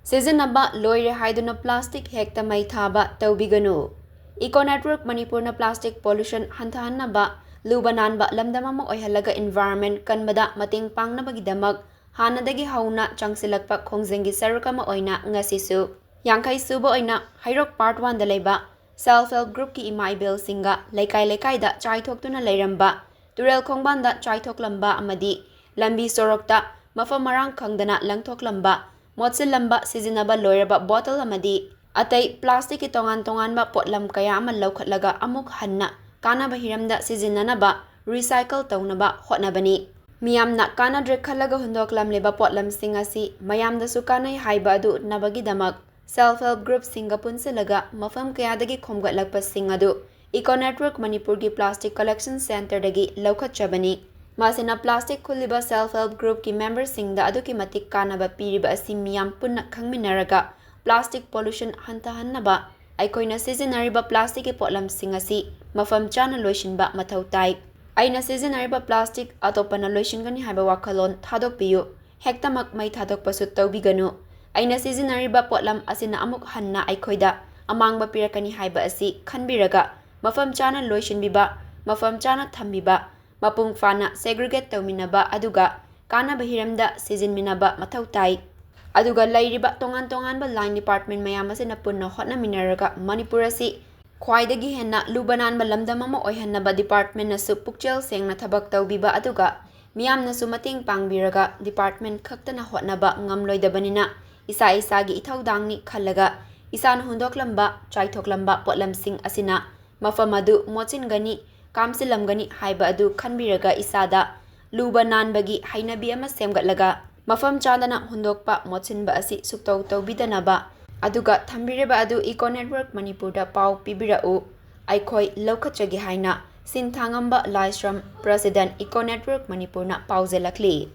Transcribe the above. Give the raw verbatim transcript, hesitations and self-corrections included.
ꯁꯤꯖꯤꯟꯅꯕ ꯂꯣꯏꯔꯦ ꯍꯥꯏꯗꯨꯅ plastic ꯍꯦꯛꯇ ꯃꯩ ꯊꯥꯕ ꯇꯧꯕꯤꯒꯅꯨ꯫ Eco Network ꯃꯅꯤꯄꯨꯔꯅ plastic pollution ꯍꯟꯊꯍꯟꯅꯕ, ꯂꯨꯕ ꯅꯥꯟꯕ ꯂꯝꯗꯝ ꯑꯃ ꯑꯣꯏꯍꯜꯂꯒ environment ꯀꯟꯕꯗ ꯃꯇꯦꯡ ꯄꯥꯡꯅꯕꯒꯤꯗꯃꯛ ꯍꯥꯟꯅꯗꯒꯤ ꯍꯧꯅ ꯆꯪꯁꯤꯜꯂꯛꯄ ꯈꯣꯡꯖꯪꯒꯤ ꯁꯔꯨꯛ ꯑꯃ ꯑꯣꯏꯅ ꯉꯁꯤꯁꯨ ꯌꯥꯡꯈꯩ ꯁꯨꯕ ꯑꯣꯏꯅ ꯍꯩꯔꯣꯛ Part One ꯗ ꯂꯩꯕ Self Help Group ꯀꯤ ꯏꯃꯥ ꯏꯕꯦꯜꯁꯤꯡꯒ ꯂꯩꯀꯥꯏ ꯂꯩꯀꯥꯏꯗ ꯆꯥꯏꯊꯣꯛꯇꯨꯅ ꯂꯩꯔꯝꯕ, ꯇꯨꯔꯦꯜ ꯈꯣꯡꯕꯥꯟꯗ ꯆꯥꯏꯊꯣꯛꯂꯝꯕ ꯑꯃꯗꯤ ꯂꯝꯕꯤ ꯁꯣꯔꯣꯛꯇ ꯃꯐꯝ ꯃꯔꯥꯡ ꯈꯪꯗꯅ ꯂꯪꯊꯣꯛꯂꯝꯕ, ꯃꯣꯠꯁꯤꯜꯂꯝꯕ, ꯁꯤꯖꯤꯟꯅꯕ ꯂꯣꯏꯔꯕ bottle ꯑꯃꯗꯤ ꯑꯇꯩ plastic ꯀꯤ ꯇꯣꯉꯥꯟ ꯇꯣꯉꯥꯟꯕ ꯄꯣꯠꯂꯝ ꯀꯌꯥ ꯑꯃ ꯂꯧꯈꯠꯂꯒ ꯑꯃꯨꯛ ꯍꯟꯅ ꯀꯥꯟꯅꯕ ꯍꯤꯔꯝꯗ ꯁꯤꯖꯤꯟꯅꯅꯕ recycle ꯇꯧꯅꯕ ꯍꯣꯠꯅꯕꯅꯤ꯫ ꯃꯤꯌꯥꯝꯅ ꯀꯥꯟꯅꯗ꯭ꯔꯦ ꯈꯜꯂꯒ ꯍꯨꯟꯗꯣꯛꯂꯝꯂꯤꯕ ꯄꯣꯠꯂꯝꯁꯤꯡ ꯑꯁꯤ ꯃꯌꯥꯝꯗꯁꯨ ꯀꯥꯟꯅꯩ ꯍꯥꯏꯕ ꯑꯗꯨ ꯎꯠꯅꯕꯒꯤꯗꯃꯛ Self Help Group ꯁꯤꯡꯒ ꯄꯨꯟꯁꯤꯜꯂꯒ ꯃꯐꯝ ꯀꯌꯥꯗꯒꯤ ꯈꯣꯝꯒꯠꯂꯛꯄꯁꯤꯡ ꯑꯗꯨ Eco Network ꯃꯅꯤꯄꯨꯔꯒꯤ plastic collection centre ꯗꯒꯤ ꯂꯧꯈꯠꯆꯕꯅꯤ꯫ ꯃꯁꯤꯅ plastic ꯈꯨꯜꯂꯤꯕ Self Help Group ꯀꯤ member ꯁꯤꯡꯗ ꯑꯗꯨꯛꯀꯤ ꯃꯇꯤꯛ ꯀꯥꯟꯅꯕ ꯄꯤꯔꯤꯕ ꯑꯁꯤ ꯃꯤꯌꯥꯝ ꯄꯨꯟꯅ ꯈꯪꯃꯤꯟꯅꯔꯒ plastic pollution ꯍꯟꯊꯍꯟꯅꯕ ꯑꯩꯈꯣꯏꯅ ꯁꯤꯖꯤꯟꯅꯔꯤꯕ plastic ꯀꯤ ꯄꯣꯠꯂꯝꯁꯤꯡ ꯑꯁꯤ ꯃꯐꯝ ꯆꯥꯅ ꯂꯣꯏꯁꯤꯟꯕ ꯃꯊꯧ ꯇꯥꯏ꯫ ꯑꯩꯅ ꯁꯤꯖꯤꯟꯅꯔꯤꯕ plastic ꯑꯇꯣꯞꯄꯅ ꯂꯣꯏꯁꯤꯟꯒꯅꯤ ꯍꯥꯏꯕ ꯋꯥꯈꯜꯂꯣꯟ ꯊꯥꯗꯣꯛꯄꯤꯌꯨ꯫ ꯍꯦꯛꯇꯃꯛ ꯃꯩ ꯊꯥꯗꯣꯛꯄꯁꯨ ꯇꯧꯕꯤꯒꯅꯨ꯫ ꯑꯩꯅ ꯁꯤꯖꯤꯟꯅꯔꯤꯕ ꯄꯣꯠꯂꯝ ꯑꯁꯤꯅ ꯑꯃꯨꯛ ꯍꯟꯅ ꯑꯩꯈꯣꯏꯗ ꯑꯃꯥꯡꯕ ꯄꯤꯔꯛꯀꯅꯤ ꯍꯥꯏꯕ ꯑꯁꯤ ꯈꯟꯕꯤꯔꯒ ꯃꯐꯝ ꯆꯥꯅ ꯂꯣꯏꯁꯤꯟꯕꯤꯕ, ꯃꯐꯝ ꯆꯥꯅ ꯊꯝꯕꯤꯕ, ꯃꯄꯨꯡ ꯐꯥꯅ segregate ꯇꯧꯃꯤꯟꯅꯕ ꯑꯗꯨꯒ ꯀꯥꯟꯅꯕ ꯍꯤꯔꯝꯗ ꯁꯤꯖꯤꯟꯃꯤꯟꯅꯕ ꯃꯊꯧ ꯇꯥꯏ꯫ ꯑꯗꯨꯒ ꯂꯩꯔꯤꯕ ꯇꯣꯉꯥꯟ ꯇꯣꯉꯥꯟꯕ line department ꯃꯌꯥꯝ ꯑꯁꯤꯅ ꯄꯨꯟꯅ ꯍꯣꯠꯅꯃꯤꯟꯅꯔꯒ ꯃꯅꯤꯄꯨꯔ ꯑꯁꯤ ꯈ꯭ꯋꯥꯏꯗꯒꯤ ꯍꯦꯟꯅ ꯂꯨꯕ ꯅꯥꯟꯕ ꯂꯝꯗꯝ ꯑꯃ ꯑꯣꯏꯍꯟꯅꯕ department ꯅꯁꯨ ꯄꯨꯛꯆꯦꯜ ꯁꯦꯡꯅ ꯊꯕꯛ ꯇꯧꯕꯤꯕ ꯑꯗꯨꯒ ꯃꯤꯌꯥꯝꯅꯁꯨ ꯃꯇꯦꯡ ꯄꯥꯡꯕꯤꯔꯒ department ꯈꯛꯇꯅ ꯍꯣꯠꯅꯕ ꯉꯝꯂꯣꯏꯗꯕꯅꯤꯅ ꯏꯁꯥ ꯏꯁꯥꯒꯤ ꯏꯊꯧꯗꯥꯡꯅꯤ ꯈꯜꯂꯒ ꯏꯁꯥꯅ ꯍꯨꯟꯗꯣꯛꯂꯝꯕ, ꯆꯥꯏꯊꯣꯛꯂꯝꯕ ꯄꯣꯠꯂꯝꯁꯤꯡ ꯑꯁꯤꯅ ꯃꯐꯝ ꯑꯗꯨ ꯃꯣꯠꯁꯤꯟꯒꯅꯤ, ꯀꯥꯝꯁꯤꯜꯂꯝꯒꯅꯤ ꯍꯥꯏꯕ ꯑꯗꯨ ꯈꯟꯕꯤꯔꯒ ꯏꯁꯥꯗ ꯂꯨꯕ ꯅꯥꯟꯕꯒꯤ ꯍꯩꯅꯕꯤ ꯑꯃ ꯁꯦꯝꯒꯠꯂꯒ ꯃꯐꯝ ꯆꯥꯗꯅ ꯍꯨꯟꯗꯣꯛꯄ, ꯃꯣꯠꯁꯤꯟꯕ ꯑꯁꯤ ꯁꯨꯛꯇꯧ ꯇꯧꯕꯤꯗꯅꯕ꯫ ꯑꯗꯨꯒ ꯊꯝꯕꯤꯔꯤꯕ ꯑꯗꯨ Eco Network ꯃꯅꯤꯄꯨꯔꯗ ꯄꯥꯎ ꯄꯤꯕꯤꯔꯛꯎ, ꯑꯩꯈꯣꯏ ꯂꯧꯈꯠꯆꯒꯦ ꯍꯥꯏꯅ ꯁꯤꯟꯊꯥꯉꯝꯕ ꯂꯥꯏꯁ꯭ꯔꯝ, President, Eco Network ꯃꯅꯤꯄꯨꯔꯅ ꯄꯥꯎꯖꯦꯜꯂꯛꯂꯤ꯫